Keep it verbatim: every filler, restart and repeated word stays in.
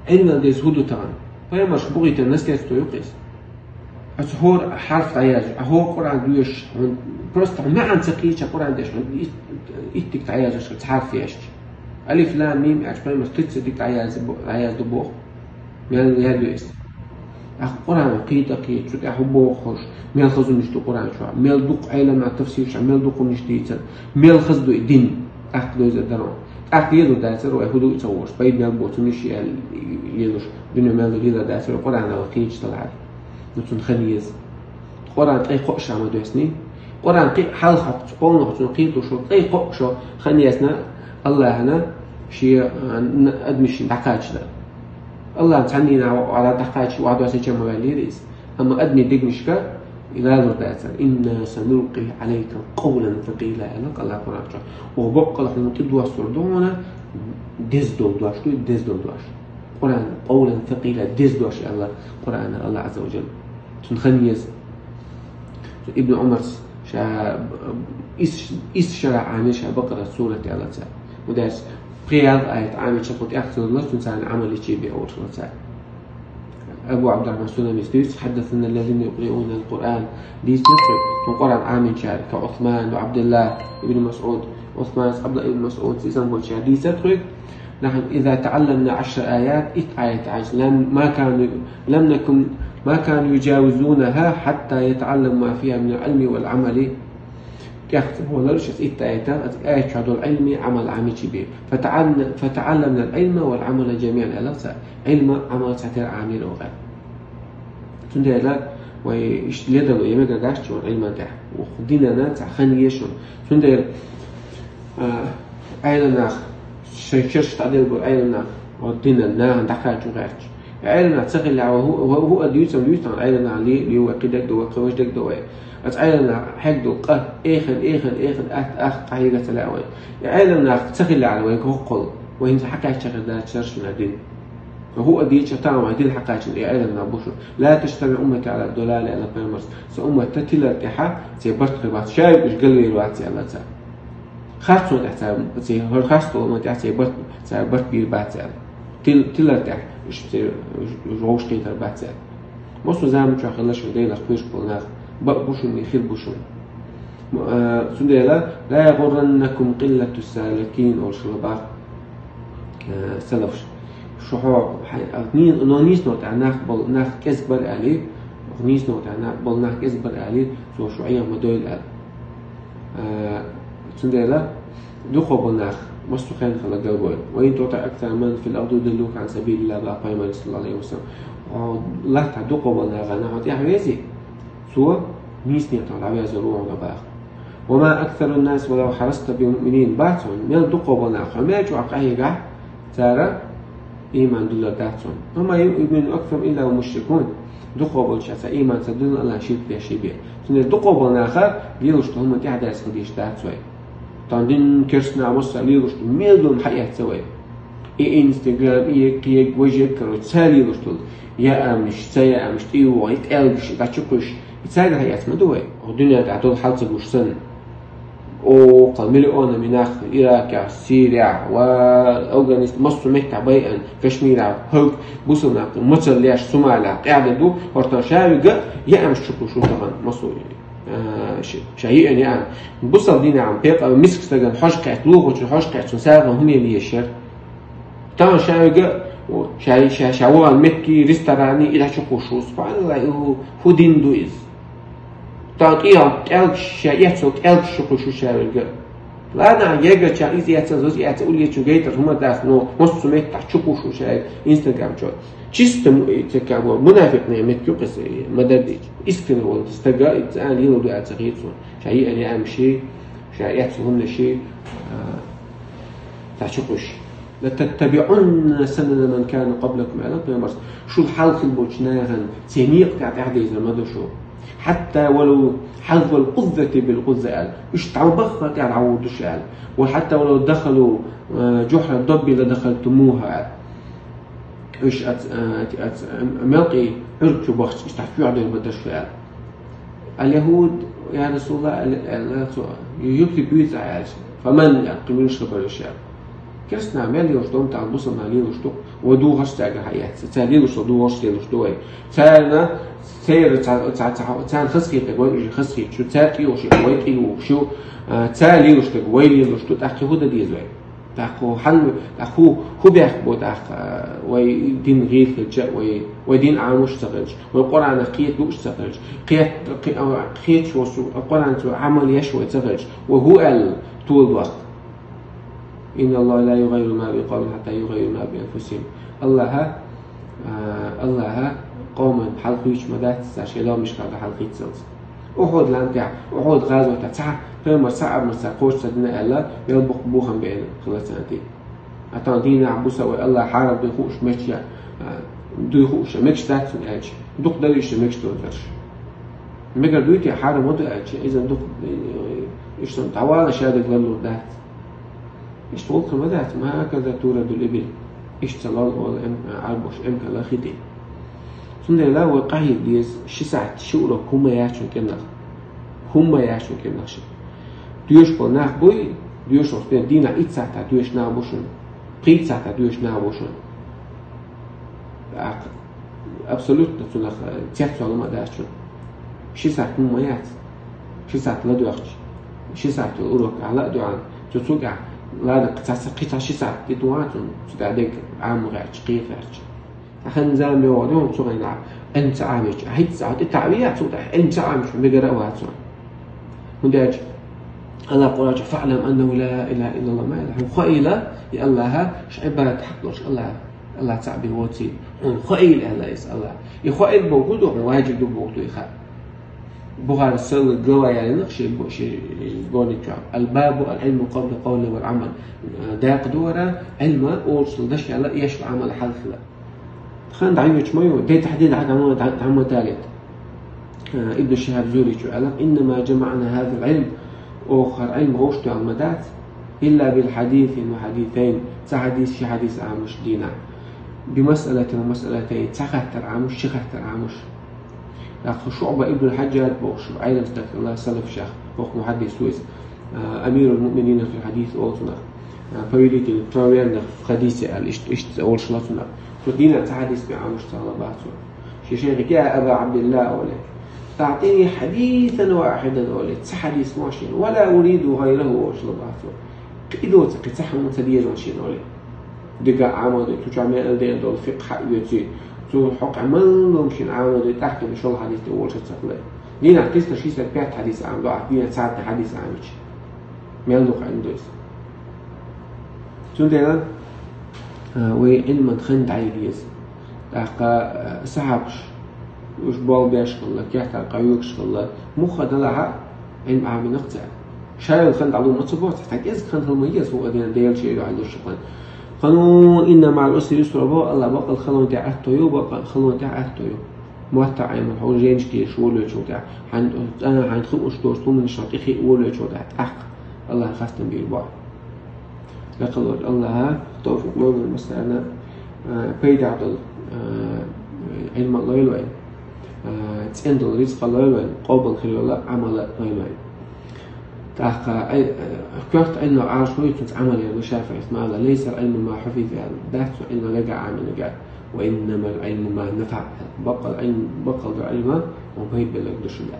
Ӏилмал деза хӀу ду тахан? Пайхамарш бухийтар наследство ю-кх из. Ацу хӀора хьарф дӀаяза, а хӀора Къуръан доьшуш, хьуна просто маьӀна ца кхийча Къуръан деш, хьуна ит-, иттиг дӀаяза, шу ца хьарф яшча. Алиф, лам, мим аьлча, пайхамарш тридцать диг дӀаяза бо-, дӀаяза ду боху. Мел ял ю иза. ТӀаккха Къуръан кхийда, кхийда, цу тӀехь хӀу боху хӀорш, мел хазунаш ду Къуръан чохь, мел дукха Ӏелам а тафсир чохь, мел дукха хӀуманаш дийцар, мел хаза ду и дин. ТӀаккха дойза даро. ТӀаккха лелур дацара вай, хӀу ду ца хӀорш, пайда мел боцу миш ял лелуш, дуьне мел лела дацара Къуръан а кхийча талахь. Ну, цунна хан еза. Къуръан тӀе кхоъ ша ма доьсний. Къуръан кхин хьалха хьокху, кхоьллина хьокху, цунна кхеташ хьо, тӀе кхоъ шо хан езна, Аллахьна шен, а, н-, адамашна дӀакхача дан. Аллахьна цхьанна дийнахь ваьлла дӀакхача, ваьлла доссийча ма ваьллера иза. Амма адамийн дегнашка и лалур дацара. «Инна санулкъи Ӏалайка къавлан сакъила», аьлла Аллахьа Къуръан чохь. Оха боккъала хьуна тӀе доссор ду хьуна, деза долу дош ду, деза долу дош. Къуръан, къавлан сакъила, деза дош аьлла Къуръана Аллахьа Ӏазза ва Жалла. Цунна хан еза. Ибн Ӏумарс ша ис, ис шара Ӏамийра ша Бакъара сурат аьлла цара. ХӀунда аьлча пхи-ялх аят Ӏамийча кху тӀехь ца луш, цунна царна Ӏамал йичи бен олуш вара цара. Абу Ӏабдуррахьман Сулами дуьйцу: «Хьаддасана аллазина юкъриъуна аль-Къуръан», дийцина тхуьга, цунна Къуръан Ӏамийначара, ка Ӏусман ва Ӏабдуллах ибн МасӀуд, Ӏусман, Ӏабдуллах ибн МасӀуд, иза болчара дийцира тхуьга. «Нахьну иза таӀалламна Ӏашра аят», итт аят Ӏамийча, «лам, ма кану, лам накун, ма кану юджавизунаха хьатта ятаӀалламу ма фиха миналь Ӏилми валь Ӏамали». ТӀехь ца бохура шаьш итт аят, аса аят чохь долу Ӏилми, Ӏамал Ӏамийчи бен. «ФатаӀалла-, фатаӀалламна аль Ӏилма валь Ӏамала жамиӀан», аьлла цара. Ӏилма, Ӏамал цхьатерра Ӏамийра оха. Цундела вай иштта ледарло я мегар дац шуна Ӏилман тӀехь. Оха динана цхьа хан еза шуна. Цундела, а, Ӏелам нах, шайн шераш дӀаделла болу Ӏелам нах, оха динан нахана дӀакхача гӀерташ. Ӏелам нах ца хилла, вай хӀу-, вай хӀу а дуьйцу, ам дуьйцу тхан Ӏелам нах ле-, ле вай кхидерг ду, вай кхин важа дерг ду вай. Аса Ӏелам нах хьегна долу къа, эхина, эхина, эхина, атта, ах, къахьега ца лаьа вай. И Ӏелам нах ца хилла вай хӀокхул, вай хӀинца хьакхаьчча хир дац шаьш шуна дин. ХӀу а дийцича, тахана вай дин хьакхаччалц и Ӏелам нах бу шуна. «Ла таджтамиӀу уммати Ӏала далала», аьлла пайхамарс. Сан уммат тилар тӀехь церан барт хир бац. Ша уьш галвер вац аьлла цара. Харцонна тӀехь цара, церан хӀара харцдолу уммат тӀехь церан барт, цара барт бийр бац аьлла. Тил-, тилар тӀехь уьш церан, уьш вовшахкхетар бац аьлла. Массо а заман чохь хилла шуна Делах кхоьруш болу нах, бакъ бу шуна, хир бу шуна. М-, а, цундела, «Ла ягӀурраннакум къиллату саликин», олуш хилла боху, а, салафаш. Шу хьо, хьай-, а, ни-, но нийсонна тӀехь нах болу, нах кӀезиг бара аьлла, нийсонна тӀехь нах болу нах кӀезиг бара аьлла, цо шу Ӏеха ма дойла аьлла. А, цундела, дукхо болу нах массо а хенахь хилла галвойла. «Ва ин тутиӀ аксара ман фил арди юдиллука Ӏан сабилиллах», боху пайхамара, саллаллаху Ӏалайхи ва саллам. Хьо латтахь дукхо болу нахана хьо тӀаьхьавезе, цо нийсонна тӀехь дӀавезар ву хьуна боху. «Ва ма аксарун-наси валав хьараста бимуъминин», бац хьуна, мел дукхо болу нах хьо мел чӀогӀа къахьегахь, цара ийман дуьллур дац хьуна. «Ва ма юъмину аксарухум илла ва хум мушрикун». Дукхо болчара цара ийман ца дуьллу, Аллахьна ширк деш бен. Цундела дукхо болу наха лелош долу хӀума тӀаьхьадаьлла хила дезаш дац вай. Тахана дин керстанаша массо а лелош ду, мел долу хьаэцна вай. И Instagram, и кхин, важа, короче, цара лелош долу. Яамаш, ца яамаш, тӀе вогӀу, и кӀелгаш, и дӀачукхуьйсуш. И цаьрга хьаэцна ма ду вай. Оха дуьнен тӀехь долу хьал ца гуш санна. Оха миллионами нах Иракехь, Сирехь, ва Афганистан, массо а меттехь байъина, Кашмирехь, хӀаллак бусалба нах, мацалла еш, Сомалехь, къаьхьа ду, хӀорш тахана ша вига, яамаш чукхуьйсуш ду тахана, массо а, а, ш-, ша йиъна яам. Бусалба динехь, пекъа, мискачу стагана хьожа кхетта, лулахочун хьожа кхетта, цунна сагӀина хӀума еш яра. Тахана ша вига, о, ша, ша, ша вахана меттиг, ресторан, и дӀачукхуьйсуш ву, субханаллах, и хӀу, хӀу дин ду иза? Тахана кӀел-, кӀелгаш ша эцна, кӀелгаш чукхуьйсуш ша вига. Ладно, гергарчарна иза эцна, зоза эцна, уллечун гайтар хӀума дац, но массо а меттехь чукхуьйсуш ша Instagram чу. Чисто му-, и ца кабо, мунафикъ меттиг ю-кх иза, ма-дарра дийцича. Искренне волу стага, и цӀена лело ду аьлла ца хета суна. Ша йиъна яамаш, ша эцна хӀуманаш, а, дӀачукхуьйсуш. «ЛататтабиӀунна санана ман кана къаблакум», аьлла пайхамарс. Шул хьалха хилла болчу нахана церан некъа тӀехь тӀаьхьадевзар ма ду шу. «Хьатта валав хьазвал къуззати бил къузза», аьлла. Уьш дӀа ма баххара тӀаьхьа дӀагӀур ду шу аьлла. «Ва хьатта валав дахалу, э, жухьра даббин ладахалтумуха», аьлла. Уьш ац-, э, ац-, э, мелкъий Ӏуьрг чу бахча, иштта чоьхьа дер ма дара шу аьлла. «Аль-Яхуд, я Расулаллах», аьлла, аьлла цо, «юкъе буьйцу ахь», аьлча. «Фаман», аьлла, кхин муьлш хабар ю шу аьлла. Керстанаш мел лелаш ду, тӀаккха бусалба нах лелаш ду, вай духарш цаьрга хьаэц. Цар лелаш ду, духарш лелаш ду вай. Царна, церан ца-, ца-, ца-, царна хазахетарг вай уже хазахеташ ю, цар тӀайогӀуш вай тӀайогӀуш ю, а, цар лелаш дерг вай лелаш ду, тӀаккха хӀу дан деза вай? ТӀаккха хӀу хьан-, тӀаккха хӀу, хӀу бехк бу тӀаккха, а, вай дин гӀийла хилча, вай, вай дин Ӏамош ца хилча, вай Къуръанах кхета лууш ца хилча, кхет-, кхе-, а, кхеташ волча Къуръанца Ӏамал еш вай ца хилча, вай хӀу аьлла толадоаккх? إن الله لا يغير ما بقوم حتى يغيروا ما بأنفسهم. АллахӀа, а, АллахӀа къоман хьалхавеча ма дац, цар шоай лоамашкахьа хьалхийцалца. Ухьуд-лам тӀехь, Ухьуд-гӀазота цхьа, пайхамар цхьа арбанца кхочуш ца дина аьлла, мел боккха бохам баьнна хилар царна тӀе. А тахана дийнахьа, бусалба нах, вай АллахӀ хьарам дуй хууш мегаш, а, дуй хууш мегаш дац цунна аьлча, дукха дар иштта мегаш дола царш. Мегар дуй те, хьарам ма ду аьлча, иза дукха, э, иштта дӀавала ша дерг ларлур дац. Иштта гӀулакхаш ма дац, ما هكذا تورد الإبل. Иштта ца лол оал эм-, Ӏарбоша, эмкал хи тӀе. Цундела вай къахьега деза, ши сахьат, ши урок хӀумма яц шун кӀирнах. ХӀумма яц шун кӀирнах ши. Доьшуш бола нах буй, доьшуш, дийнахьа итт сахьата доьшуш нах бу шун, пхийтта сахьата доьшуш нах бу шун. ТӀаккха абсолютно цунах, э, цецвала ма дац шун. Ши сахьат хӀумма яц. Ши сахьат ладоьгӀча, ши сахьат урок ахьа ладоьгӀна, цу цугахь, ладно, кхин цхьа, кхин цхьа ши сахьат тӀе тоха цунна, цу тӀа дерг Ӏамо гӀерташ, кхета гӀерташ. Ахьа зама йогӀу, цу гӀайна Ӏилма ца Ӏамича, хӀинца а тӀе таӀ вий а цу тӀа, Ӏилма ца Ӏамича, мегар а вац цунна. ХӀунда аьлча АллахӀа Къуръан чу: فاعلم أنه لا إله إلا الله, ма аьлла. Хьуна хоийла, и АллахӀ, ший Ӏибадат хьакъ долаш АллахӀ, АллахӀ цаӀ бен воаций. Хьуна хоийла, аьлла иза АллахӀа. И хоийла бохург хӀу ду, хьуна ваджиб ду бохург ду и хаа. Бухари салла глава ялийнах ший бу-, ший сборник чу: الباب العلم قبل القول والعمل. Дакъа ду вара, Ӏилма олуш дола дешал а, ешал Ӏамал а хьалха хила. Хан дӀайоьдуш ма ю, де тахьди дӀа-, дӀа-, дӀа-, дӀа ма далийта. Э, Ибн Шихаб Зуричо аьлла: إنما جمعنا هذا العلم, оха хӀара Ӏилма гӀовшта доьгӀна ма дац, إلا بحديث وحديثين, цхьа хьадис, ши хьадис Ӏамош дийнахьа, بمسألة ومسألتين, цхьа хаттар Ӏамош, ши хаттар Ӏамош. ТӀаккха ШуӀба ибн Хьаджадж бохуш Ӏелам стаг хилла салафашех, боху мухьаддис ву иза. А, أمير المؤمنين في الحديث олу цунах. А, повелитель, глава в хадисе аьлла, иштта, иштта олуш хилла цунах. Цо дийнахьа цхьа хьадис бен Ӏамош ца хилла бах цо. Шен шайхага: يا أبا عبد الله, олий. أعطني حديثا واحدا, олий. Цхьа хьадис ма шена. ولا أريد غيره, олуш хилла бах цо. Кхин доцу кхин цхьа хӀума ца деза шена, олий. Дика Ӏамал дой, цу чохь мел ден долу фикъхӀ а оьций, цу хьокъехь мел ломашийна Ӏамал дой, тӀаккха шолгӀа хьадис тӀе волуш ца хилла. Дийнахь триста шестьдесят пять хьадис Ӏамадо ахь, дийнахь цхьаъ хьадис Ӏамича, мел дукха Ӏилма ду иза. Цундела, а, вай Ӏилман хан дӀайига еза. ТӀаккха, а, сахьабаш, уьш болх беш хилла, кертара къахьоьгуш хилла, муха делахь а, Ӏилма Ӏамийнарг цара. Шайна хан дӀалур ма ца боху, цхьа кӀезиг хан хила ма еза, хӀун а дина Делан шен дуьхьа луш ю хан. Ханон, إن مع العسر يسرا боху, АллахӀа бакъал халонна тӀехь атто йо, бакъал халонна тӀехь атто йо. Мотт а Ӏемина, хьо жайнаш кхеташ волавеллачул тӀехь, хьайн, а, хьайн хууш долчу хӀуманашна тӀехиъ волавеллачул тӀехь, тӀаккха АллахӀа хастам бийр бу. Дакъалоцу АллахӀа тавфикъ лойла вайна массарна, а, пайда долу, а, Ӏилма а лойла вайна, а, цӀена долу рицкъа лойла вайна, къобал хир йолу Ӏамал а лойла вайна. ТӀаккха, ай, а, коьрта Ӏилма Ӏалашо ю, цуьнца Ӏамал яр ду, ШафиӀис ма аьлла: ليس العلم ما حفظ, аьлла, дац цу Ӏилма вега Ӏамийнарг. وإنما العلم ما نفع. Баккъал Ӏилма, баккъал ду Ӏилма, ма пайда белларг ду шуна.